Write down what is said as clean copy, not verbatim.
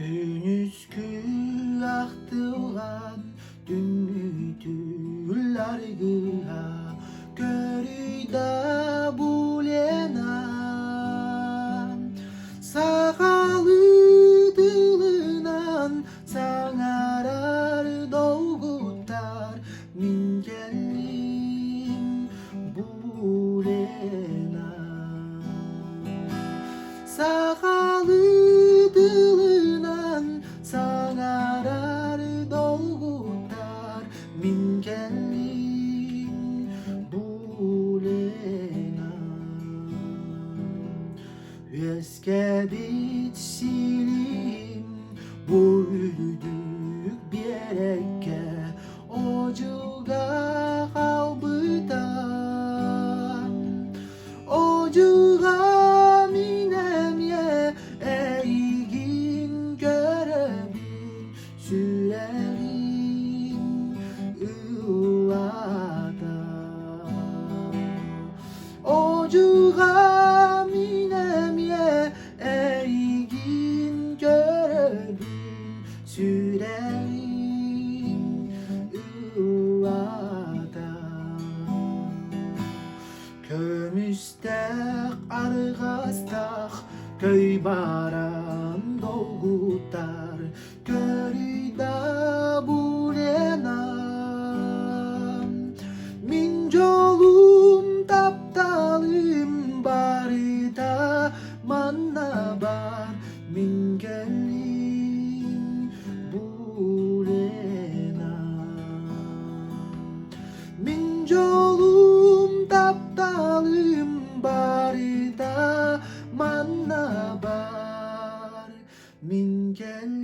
Күнүскү ахтылҕан түҥҥүтүл аргыһа көрүй да булена Сахалыы тылынан саҥарар долгутар мин кэллим Булена. Сахалыы тылынан саҥарар долгутар мин кэллим Булена. Үөскээбит силиһим бу үрдүк биэрэккэ одьулга хаалбыта. Одьулга мин эмиэ эйигин көрөбүн, сүрэҕим ыллаата. Одьулга мин эмиэ эйигин көрөбүн, сүрэҕим ыллаата. Көмүстээх арҕастаах көй баран долгутар Көрүй да Булена Мин дьолум тапталым барыта манна бар Мин кэллим Булена Мин дьолум тапталым барыта манна бар Мин кэллим.